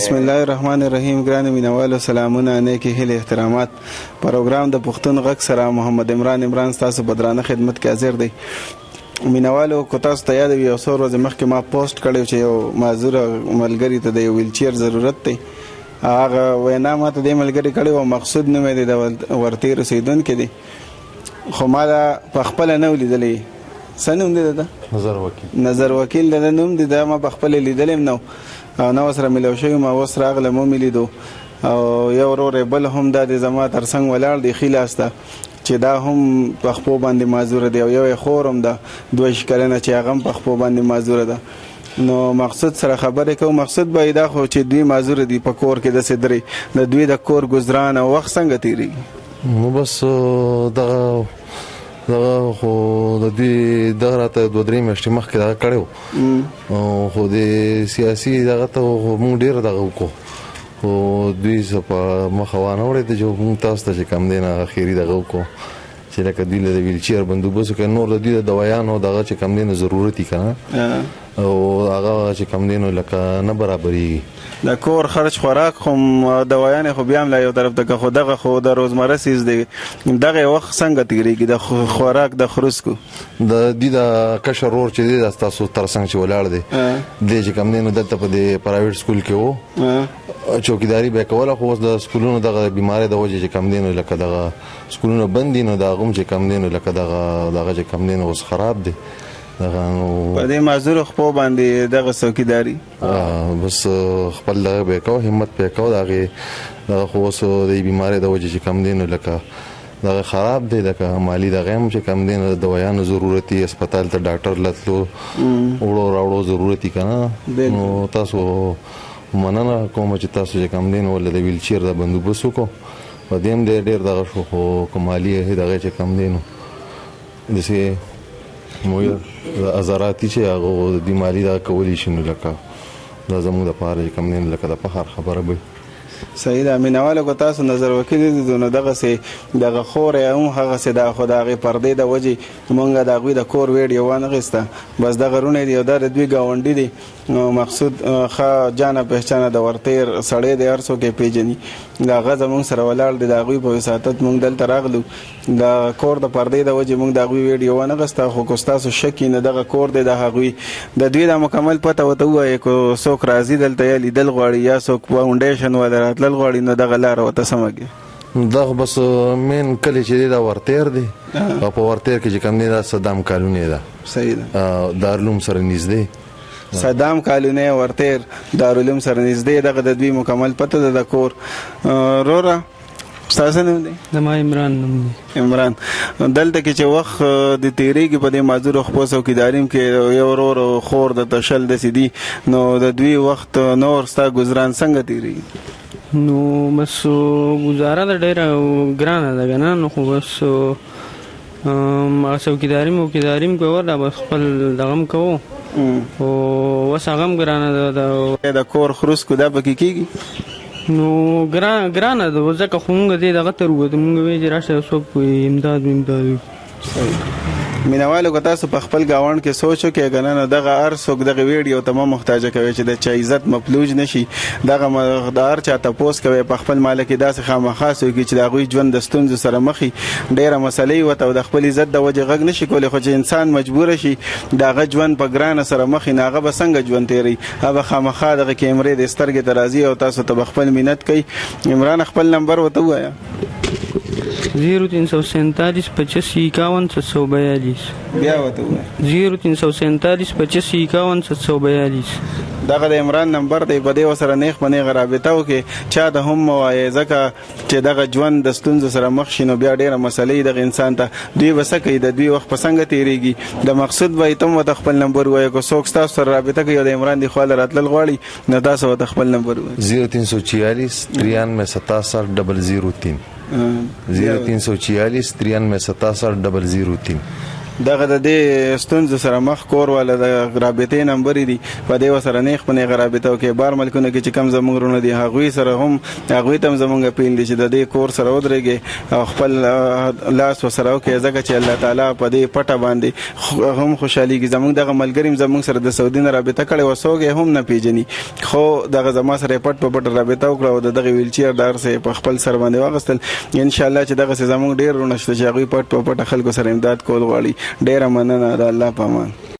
بسم الله الرحمن الرحیم. ګران مینوالو سلامونه، نیکې هیلې، احترامات. پروګرام د پښتون غږ سره محمد عمران عمران ستاسو په درانه خدمت کې حاضر دی. مینوالو، که تاسو ته یاد وي، یو څو ورځې مخکې ما پوسټ کړی چې یو معذوره ملګري ته د یو ویلچیر ضرورت دی. هغه وینا ما ته دې ملګري کړې وه، مقصود نوم یې دی، د ورتیر اوسېدونکی دی، خو ما دا په خپله نه و لیدلی. څه نوم دی ده؟ نظر وکیل. نظر وکیل د ده نوم دی. دا ما په خپله لیدلی هم نه او نه ورسره میلاو شوی ما. اوس راغلم، ومې لیدو، او یو ورور یې بل هم دا دی زما تر څنګ ولاړ دی، ښي لاس ته، چې دا هم په خپو باندې معذوره دی، او یو یې خور هم ده 22 کلنه چې هغه هم په خپو باندې معذوره ده. نو مقصود سره خبرې کوو. مقصود به دا خو چې دوی معذوره دي، په کور کې داسې درې، د دوی د کور ګزران او وخت څنګه تېرېږي؟ نو بس دغه دغه خو د دوی دغه راته 2-3 میاشتې مخکې دغه کړی و، خو د سیاسي دغه ته خو موږ ډېر دغه وکړو، خو دوی څه په مخه وانه وړېده چې موږ تاسو ته چې کوم دی نه اخري دغه وکړو چې لکه دوی له د ویلچیر بندوبست وکړي. نور د دوی د دوایانو دغه چې کوم دی نه ضرورت وي که نه، او هغه چې کوم دی نو لکه نه برابرېږي. د کور خرچ، خوراک، خو دوایانې خو بیا هم لا یو طرف ته که، خو دغه خو د روزمره څیز دی. دغه وخت څنګه تېرېږي د خوراک د خرڅکو؟ د دوی د کشر ورور چې دی، دا ستاسو تر څنګ چې ولاړ دی، دی چې کوم دی نو دلته په دې پرایویټ سکول کې و، چوکیداري به یې کوله، خو اوس د سکولونو دغه بیمارۍ د وجې چې کوم دی نو لکه دغه سکولونه بند دي، نو د هغه هم چې کوم دی نو لکه دغه دغه چې کوم دی نو اوس خراب دی دغه. نو په دې معذورو خپو باندې دغه څوکیداري بس خپل دغه به یې کوه، همت به یې کوه د هغې دغه. خو اوس د بیمارۍ د وجې چې کوم دی نو لکه دغه خراب دی، لکه مالي دغه هم چې کوم دی نو د دوایانو ضرورت وي، هسپتال ته ډاکټر له تلو وړو راوړو ضرورت وي که نه. نو تاسو مننه کوم چې تاسو چې کوم دی نو له د ویلچیر د بندوبست وکړو، په دې هم دی ډېر دغه شو، خو که مالي دغه چې کوم دی نو داسې مو ازاراتي چې هغه د دې مالي دغه کولی شي، نو لکه دا زموږ دپاره چې کوم دی نو لکه د فخر خبره به وي. صحیح ده. مینهوالو، که تاسو نظر وکیل لیدو نو دغسې دغه خور یې هم هغسې ده، خو د هغې پردې د وجې مونږ د هغوی د کور ویډیو وانه غیسته. بس دغه وروڼه دي او دا د دوی ګاونډي دي. نو مقصود ښه جانه پهچانه د ورتیر سړی دی، هر څوک یې پېژني. د هغه زمونږ سره ولاړ دی، د هغوی په وساطت مونږ دلته راغلو. د کور د پردې د وجې مونږ د هغوی ویډیو ونه غسته، خو که ستاسو شک نه دغه کور دی د هغوی، د دوی دا مکمل پته ورته ووایئ. که څوک راځي دلته یا لیدل غواړي یا څوک فاونډیشن والا راتلل غواړي، نو دغه لاره ورته سمه کړي. دا خو بس مین کلی چې دی دا ورتیر دی، او په ورتیر کې چې کوم دی دا صدام کالوني ده. صحیح ده، دارالعلوم سره نږدې. صدام کالونی، ورتیر، دارالعلوم سره نږدې، دغه د دوی مکمل پته ده د کور. روره، ستاسو نوم دی؟ زما عمران نوم دی. عمران، دلته کې چې وخت د تیریږي په دې معذورو خپو څوکیداریم کې، یو ورور او خور د تشل داسې دي، نو د دوی وخت نور ستا ګزران څنګه تیریږي؟ نو بس ګزاره ده ډېره ګرانه ده که نه، نو خو بس هغه څوکیداري موکیداري هم کوله، بس خپل دغه هم کوو، خو اوس هغه هم ګرانه ده. د کور خرڅکو دا پکې کېږي؟ نو ګرانه ده، ځکه خو مونږ دې دغه ته وروتو، مونږ ویل چې راشه یو څوک امداد ومداد وکړي. مینهوالو، که تاسو په خپل ګاونډ کې سوچ وکړئ که نه، نو دغه هر څوک دغه ویډیو ته مه محتاجه کوئ چې د چا عزت مفلوج نه شي. دغه د هر چا تپوس کوئ په خپل ماله کې، داسې خامخا څوک چې د هغوی ژوند د ستونزو سره مخ وي، ډېره مسلې وته او د خپل عزت د وجې غږ نه شي کولی، خو چې انسان مجبور شي، د هغه ژوند په ګرانه سره مخ وي، نو هغه به څنګه ژوند تېروي؟ هغه به خامخا دغه کیمرې د سترګې ته راځي او تاسو ته به خپل منت کوي. عمران، خپل نمبر ورته ووایه. 0347 85 51 742. بیا ورته ووایه. 0347 85 51 742. دغه د عمران نمبر دی، په دې ورسره نیغ په نیغه رابطه وکړي، چا ته هم مه وایې، ځکه چې دغه ژوند د ستونزو سره مخ شي نو بیا ډېره مسلې دغه انسان ته. دوی به څه کوي؟ د دوی وخت په څنګه تېرېږي؟ د مقصود به ته هم ورته خپل نمبر ووایې. که څوک ستاسو سره رابطه کوي او د عمران دې خوا له راتلل غواړي، نو تاسو ورته خپل نمبر ووایئ. 0346 93 67 003، 0346 93 67 003. دغه د دې ستونزو سره مخ کور والا د رابطې نمبر دي، په دې وسره نیغ په نیغه رابطه وکړي. بار ملکونو کې چې کم زموږ وروڼه دي هغوی سره هم، هغوی ته هم زموږ اپیل دی چې د دې کور سره ودرېږي او خپل لاس ورسره وکړي، ځکه چې الله تعالی په دې پټه باندې هم خوشحالېږي. زموږ دغه ملګري هم زموږ سره د سعودي نه رابطه کړې وه، څوک یې هم نه پېژني، خو دغه زما سره پټ په پټه رابطه وکړه او د دغه ویلچیر د هر څه په خپل سر باندې واغستل. ان شاء الله چې دغسې زموږ ډېر وروڼه شته چې هغوی پټ په پټه خلکو سره امداد کول غواړي. ډېره مننه، د الله په امان.